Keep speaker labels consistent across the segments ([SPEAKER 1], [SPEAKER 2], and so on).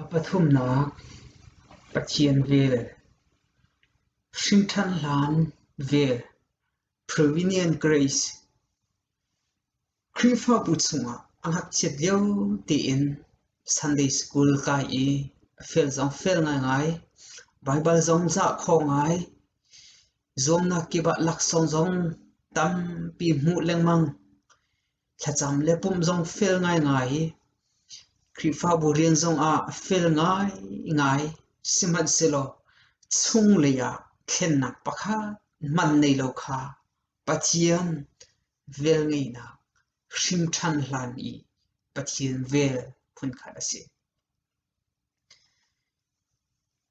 [SPEAKER 1] A pathumnak, Pathian vel. Hrinṭhan hlan vel, Prevenient Grace. Khrihfabu chungah a ngakchiat lio tein Sunday School kai i a fel zong fel ngaingai, Baibal zong zah kho ngai, zuamnak kip ah laksawng zong tampi hmuh lengmang, thlacam le pumh zong fel ngaingai i Khrihfabu rian zongah fel ngaingai sihmanhsehlaw chunglei ah thlennak pakhat hmanh nei lo kha Pathian velngeihnak hrimṭhan hlan i Pathian vel phunkhat a si.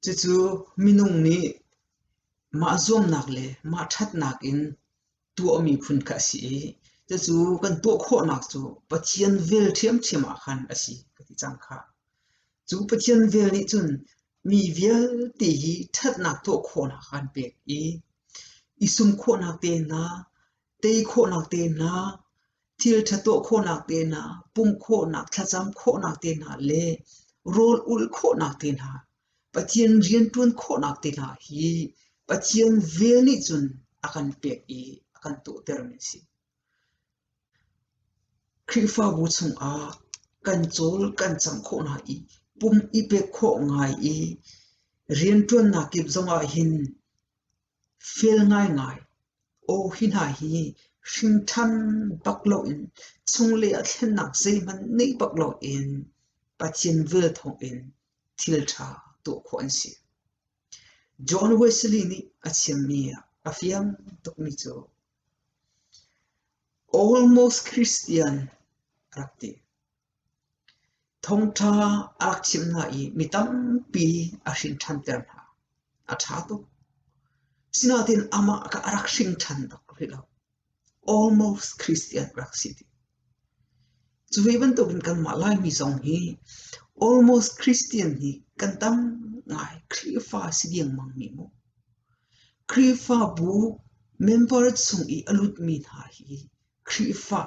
[SPEAKER 1] Cucu minung nih mah zuamnak le mah ṭhatnak in tuahmi phun kha a si i cucu kan tuah khawhnak cu Pathian vel ṭhiamṭhiam ah khan a si ka ti cang khah. Cu Pathian vel nih cun mi vialte hi ṭhatnak tuah khawhnak a kan pek i i sum khawhnak te hna, tei khawhnak te hna, thil ṭha tuah khawhnak te hna, pumh khawhnak, thlacam khawhnak te hna le rawl ulh khawhnak te hna, Pathian rianṭuan khawhnak te hna hi Pathian vel nih cun a kan pek i a kan tuahtermi a si. Khrihfabu chungah kan cawl kan cangh khawh hna i pum i pek khawh ngai i rianṭuannak kip zongah hin fel ngaingai aw hi hna hi hrinṭhan bak loin chunglei ah thlennak zeihmanh neih bak loin Pathian vel thawngin thil ṭha tuah khawh an si. John Wesley nih a chimmi ah a fiang tukmi cu Almost Christian a rak ti. Thawngṭha a rak chimh hna i mi tampi a hrinṭhanter hna. A ṭha tuk. Sinain amah kha a rak hringṭhan bak rih lo. Almost Christian a rak si dih. Cu ve bantukin kanmah Laimi zong hi almost Christian hi kan tam ngai. Khrihfa si dengmangmi mu. Khrihfabu member chung i a lutmi hna hi Khrihfa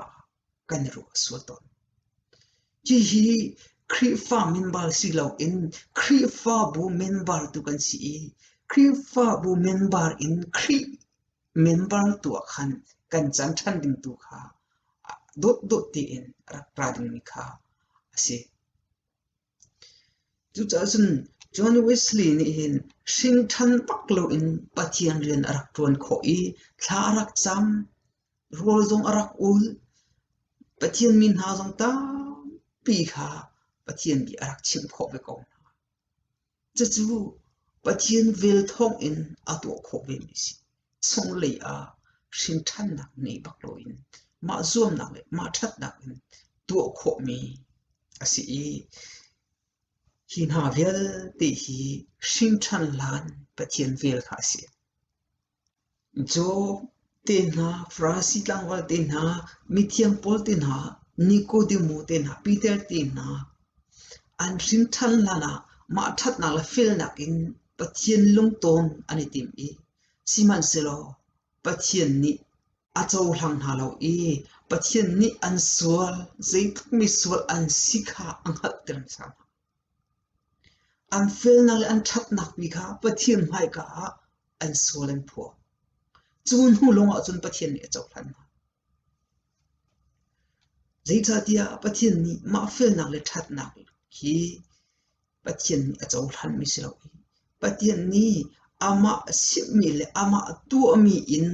[SPEAKER 1] kan i ruah sual tawn. Hihi Khrihfa member si loin Khrihfabu member tu kan si i Khrihfabu member in Khrih member tu ah khan kan can ṭhan ding tu kha dawtdawt tein rak ra dingmi kha a si. Cucaah cun John Wesley nih hin hrinṭhan bak loin Pathian rian a rak ṭuan khawh i thla a rak cam, rawl zong a rak ul, Pathian mi hna zong tampi kha Pathian bia a rak chimh khawh ve ko hna. Cucu Pathian vel thawngin a tuah khawh vemi a si. Chunglei ah hrinṭhannak ngei bak loin mah zuamnak le mah ṭhatnak in tuah khawhmi a si i hi hna vialte hi hrinṭhan hlan Pathian vel kha a si. Job te hna, Farasi tlangval te hna, mithiang Paul te hna, Nikodemu te hna, Peter te hna an hrinṭhan hlan ah mah ṭhatnak le felnak in Pathian lungtawn an i tim i sihmanhsehlaw Pathian nih a cohlang hna lo i Pathian nih an sual, zeitluk misual an si kha a hngalhter hmasa hna. An felnak le an ṭhatnak pi kha Pathian hmaika ah an sual an phuah. Cu hnu lawngah cun Pathian nih a cohlan hna. Zeicahtiah Pathian nih mah felnak le ṭhatnak hi Pathian nih a cohlanmi si lo i Pathian nih amah simhmi le amah tuahmi in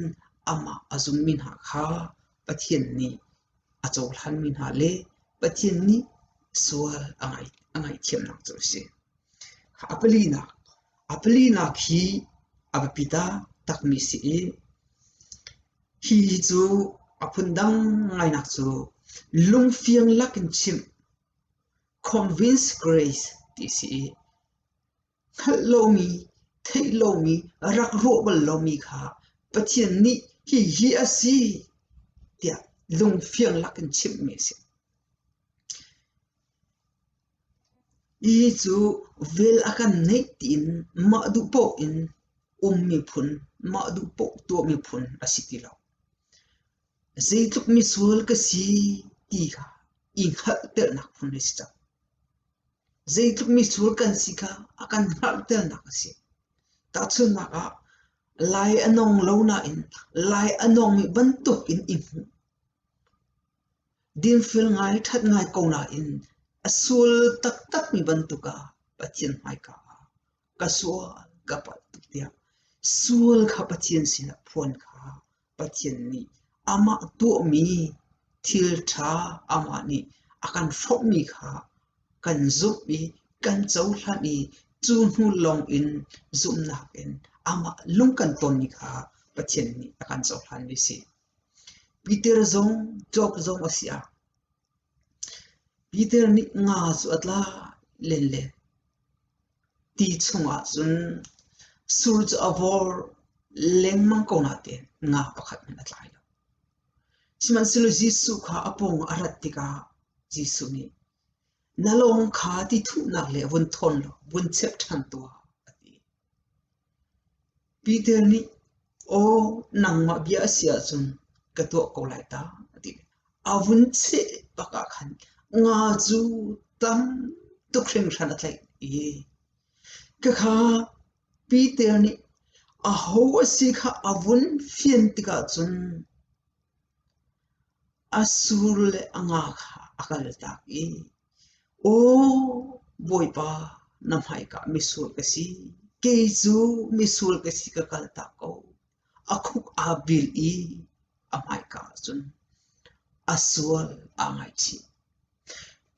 [SPEAKER 1] amah a zummi hna kha Pathian nih a cohlanmi hna le Pathian nih sual a ngaihthiamnak cu a si. A palinak, a palinak hi a biapi taktakmi si i hihi cu a phundang ngainak cu lungfiang lakin chimh, convince grace ti a si i Hngalh lomi, theih lomi, rak ruah bal lomi kha Pathian nih hihi a si tiah lungfiang lak in chimhmi a si. Hihi cu vel a kan neih tiin mah duh paoh in um miphun, mah duh paoh tuah miphun a si ti lo. Zeitluk misual ka si ti kha i hngalhternak phun a si cang. Zeitluk misual kan si kha a kan hngalhternak a si. Tahchunhnak ah, lai a nong lo nain lai a nongmi bantuk in i hmuh. Dinfel ngai, ṭhat ngai ko nain a sual taktakmi bantuk ah Pathian hmaika ah ka sual, ka palh tuk tiah sual kha Pathian sinah phuan kha Pathian nih amah tuahmi thil ṭha amah nih a kan hrawmhmi kha kan zumh i kan cohlan i cu hnu lawng in zumhnak in amah lung kan tonmi kha Pathian nih a kan cohlanmi a si. Peter zong Job zong a si ah Peter nih nga cu a tla len le Ti chungah cun sur cu a vawr lengmang ko nain nga pakhat hmanh a tlai lo. Sihmanhsehlaw Jesuh kha a pawng a rat tikah Jesuh nih, “Na lawng kha ti thuhnak le vun thawn law vun chep ṭhan tuah,” a ti. Peter nih, “Aw, nangmah bia a si ahcun ka tuah ko lai ta,” a ti. A vun cheh bak ah khan nga cu tam tuk hringhran a tlaih i khakha Peter nih aho a si kha a vun fian tikah cun A sur le a nga kha a kaltak i, “Aw Bawipa, na hmaika misual ka si. Kei cu misual ka si, ka kaltak ko.” A khuk aa bil i a hmaika ah cun a sual aa ngaichih.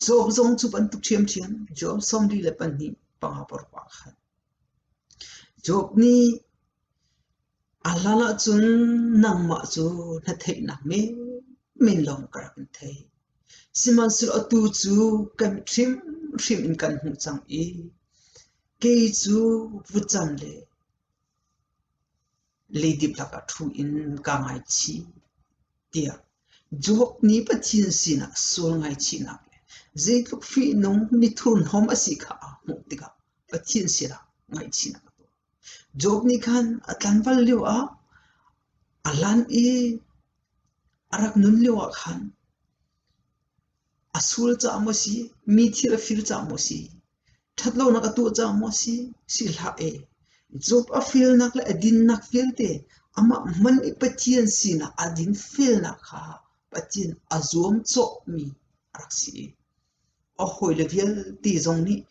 [SPEAKER 1] Job zong cu bantuk ṭhiamṭhiam, Job 42 5 ah khan. Job nih A hlan ahcun nangmah cu na theihnak menmen lawng ka rak in thei. Sihmanhsehlaw atu cu kan hrimhrim in kan hmuh cang i kei cu vutcam le leidip lakah ṭhu in kaa ngaichih, tiah Job nih Pathian sinah sual ngaichihnak le zeitluk fihnung mithurhnawm a si kha aa hmuh tikah Pathian sinah ngaihchihnak a tuah. Job nih khan a tlangval lioah a lan i a rak nun lioah khan a sual caah maw si, mi thil a fir caah maw si, ṭhatlonak a tuah caah maw si, si hlah ee. Job a felnak le a dinnak vialte amah hman i Pathian sinah a dinfelnak kha Pathian a zuamcawhmi a rak si i A hawile vialte zong nih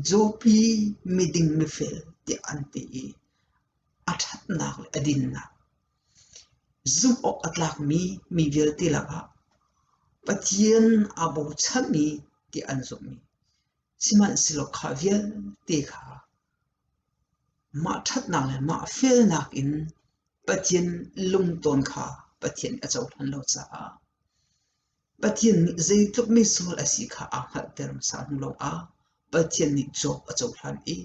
[SPEAKER 1] Job hi miding mifel tiah an ti i a ṭhatnak le a dinnak zumh awk a tlakmi mi vialte lakah Pathian aa bochanmi tiah an zumhmi sihmanhsehlaw kha vialte kha mah ṭhatnak le mah felnak in Pathian lungtawn kha Pathian a cohlan lo caah Pathian nih zeitluk misual a si kha aa hngalhter hmasa hnu lawngah Pathian nih Job a cohlan i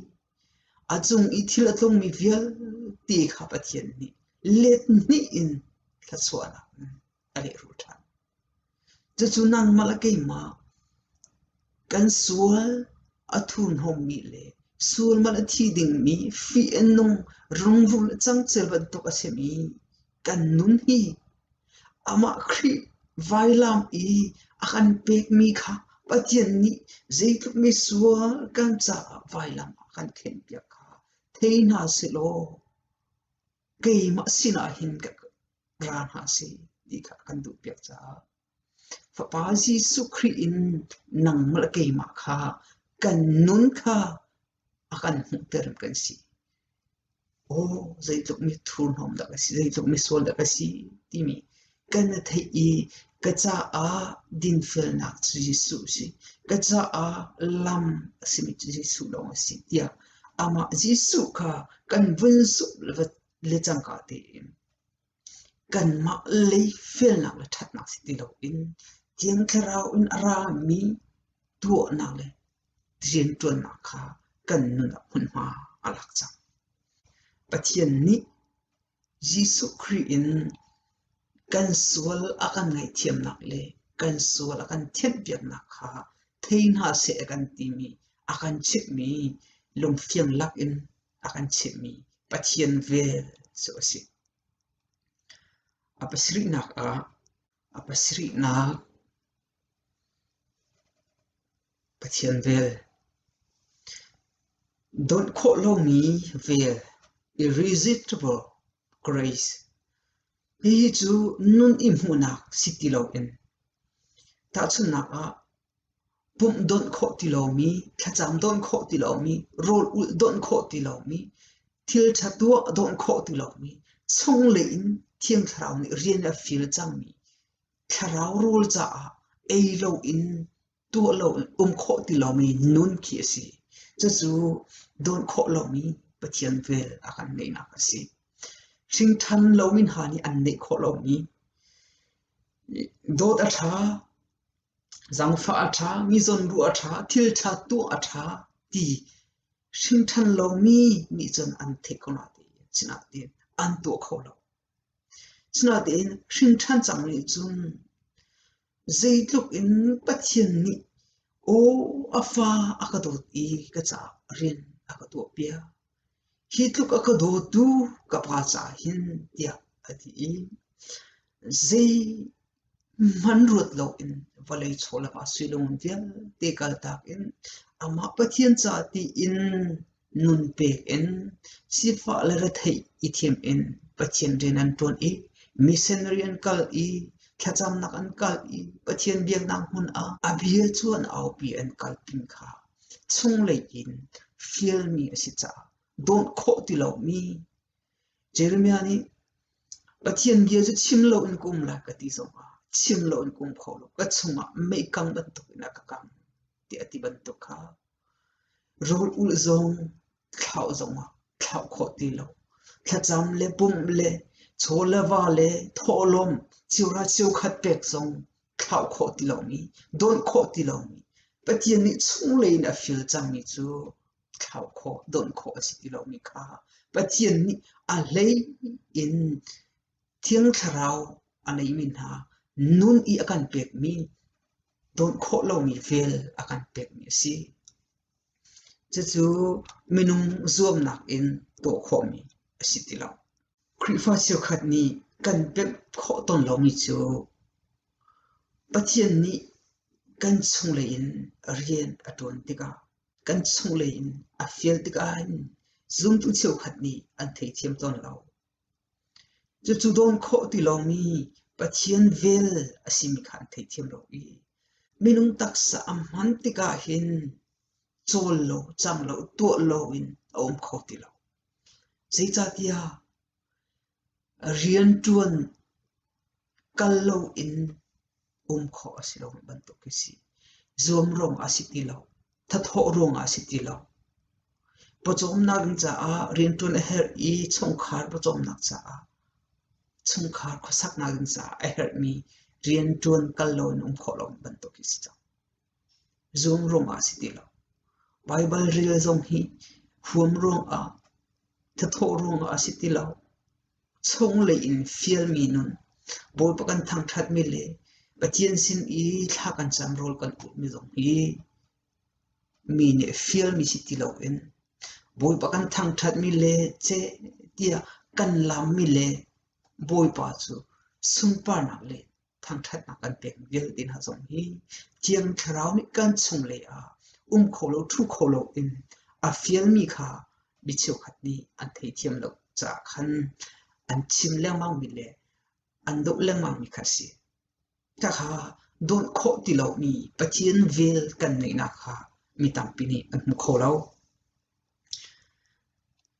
[SPEAKER 1] a cung i thil a tlungmi vialte kha Pathian nih let hnih in thluachuahnak in a lehrulh ṭhan. Cucu nangmah le keimah kan sual a thurhnawmmi le sualman a thi dingmi fih a nung rungrul le cangcel bantuk a simi kan nun hi Amah Khrih vailam i a kan pekmi kha Pathian nih zeitluk misual kan caah vailam a kan khenpiak kha thei hna sehlaw keimah sinah hin ka ra hna seh ti kha a kan duhpiak caah Fapa Jesuh Khrih in nangmah le keimah kha kan nun kha a kan hmuhter kan si. Aw, zeitluk mi thurhnawm dah ka si, zeitluk misual dah ka si timi kan i theih i ka caah dinfelnak cu Jesuh a si, ka caah lam a simi cu Jesuh lawng a si tiah amah Jesuh kha kan vun zumh le cangka tein Kanmah lei felnak le ṭhatnak si ti loin Thiang Thlarau in a rami tuahnak le rianṭuannak kha kan nun ah hmunhma a lak cang. Pathian nih Jesuh Khrih in kan sual a kan ngaihthiamnak le kan sual a kan thianhpiaknak kha thei hna seh a kan timi, a kan chimhmi lungfiang lakin a kan chimhmi Pathian vel cu a si. A pasarihnak ah a pasarihnak Pathian vel. Dawt khawh lomi vel irresistible grace hihi cu nun i hmuhnak si ti loin tahchunhnak ah pumh dawnh khawh ti lomi, thlacam dawnh khawh ti lomi, rawl ulh dawnh khawh ti lomi, thil ṭha tuah dawnh khawh ti lomi, chunglei in Thiang Thlarau nih rian a fil cangmi thlarau rawl caah ei loin tuah lo um khawh ti lomi nun khi a si. Cucu dawn khawh lomi Pathian vel a kan ngeihnak a si. Hringṭhan lomi hna nih an neih khawh lomi dawt a ṭha, zaangfah a ṭha, mi zawnruah a ṭha, thil ṭha tuah a ṭha ti hringṭhan lomi nih cun an theih ko natein sinain an tuah kho lo. Sinain hringṭhan cang nih cun Zeitluk in Pathian nih aw a fa a ka dawt i ka caah rian a ka tuahpiak. Hi tluk a ka dawtu ka pa caah hin tiah a ti i zeihmanh ruat loin vawlei chaw le va suilung vialte kaltak in amah Pathian caah tiin nun pek in sifah le retheih i thim in Pathian rian an ṭuan i missionary an kal i thlacamnak an kal i Pathian biaknak hmun ah a bia cu an aupi an kalpi kha chunglei in fialmi a si caah dawt khawh ti lomi Jeremiah nih Pathian bia cu chim loin ka um lai ka ti zongah chim loin ka um kho lo ka chungah meikang bantukin a ka kang tiah a ti bantuk kha Rawl ulh zong thlauh zongah thlauh khawh ti lo. Thlacam le pumh le chaw le va le thawhlawm cheuhra cheukhat pek zong thlauh khawh ti lomi, dawnh khawh ti lomi, Pathian nih chunglei in a fil cangmi cu thlauh khawh, dawnh khawh a si ti lomi kha Pathian nih a hlei in Thiang Thlarau a neimi hna nun i a kan pekmi dawt khawh lomi vel a kan pekmi a si. Cucu minung zuamnak in tuah khawhmi a si ti lo. Khrihfa cheukhat nih kan pemh khawh tawn lomi cu Pathian nih kan chunglei in rian a ṭuan tikah kan chunglei in a fial tikah hin zumtu cheukhat nih an theithiam tawn lo. Cucu dawn khawh ti lomi Pathian vel a simi kha an theithiam lo i minung taksa a hman tikah hin cawl lo, cang lo, tuah loin a um kho ti lo. Zeicahtiah rianṭuan kal loin um khawh a si lo bantuk khi si. Zuam ruangah a si ti lo. Thathawh ruangah a si ti lo. Pawcawmnak ding caah rianṭuan a herh i chungkhar pawcawmnak caah chungkhar khuasaknak ding caah a herhmi rianṭuan kal loin um khawh lo bantuk khi si cang. Zuam ruangah a si ti lo. Baibal rel zong hi huam ruangah, thathawh ruangah a si ti lo. Chunglei in fialmi nun, Bawipa kan thangṭhatmi le Pathian sin i thla kan cam rawl kan ulhmi zong hi mi nih fialmi si ti loin Bawipa kan thangṭhatmi le ceh tiah kan laammi le Bawipa cu sunparnak le thangṭhatnak kan pek vialte hna zong hi Thiang Thlarau nih kan chunglei ah um kho lo, ṭhu kho loin a fialmi kha mi cheukhat nih an theithiam lo caah khan an chim lengmangmi le an doh lengmangmi kha a si. Khakha dawt khawh ti lomi Pathian vel kan ngeihnak kha mi tampi nih an hmu kho lo.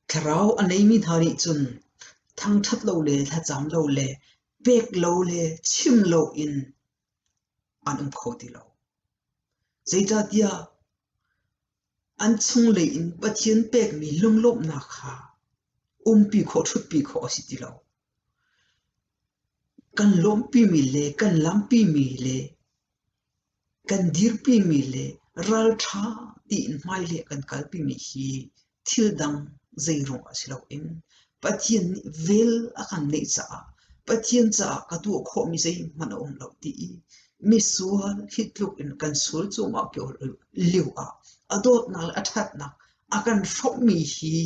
[SPEAKER 1] Thlarau a neimi hna nih cun thangṭhat lo le thlacam lo le pek lo le chim loin an um kho ti lo. Zeicahtiah an chunglei in Pathian pekmi lunglawmhnak kha umpi khawh, ṭhutpi khawh a si ti lo. Kan lawmhpimi le kan lampimi le Kan dirpimi le ralṭha tiin hmailei a kan kalpimi hi thil dang zeiruangah si loin Pathian nih vel a kan neih caah Pathian caah ka tuah khawhmi zeihmanh a um lo ti i misual hi tluk in kan sual cuahmah ko lio ah a dawtnak le a ṭhatnak a kan hrawmhmi hi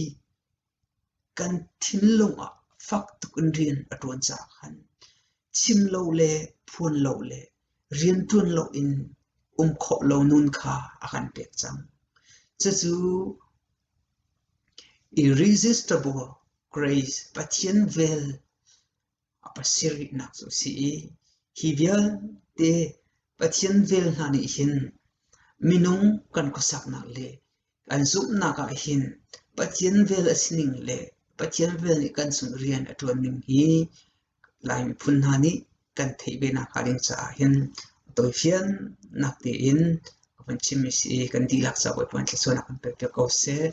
[SPEAKER 1] Kan thinlung ah fak tuk in rian a ṭuan caah khan chim lo le phuan lo le rianṭuan loin um khawh lo nun kha a kan pek cang. Cucu. Irresistible grace Pathian vel a pasarihnak cu a si i hi vialte Pathian vel hna nih hin minung kan khuasaknak le kan zumhnak ah hin Pathian vel a si ning le Pathian vel nih kan cung rian a ṭuan ning hi Lai miphun hna nih kan theih ve nak hnga ding caah hin tawifiannak tein ka van chimmi si i kan dihlak caah Bawipa nih thluachuahnak kan pek piak ko seh.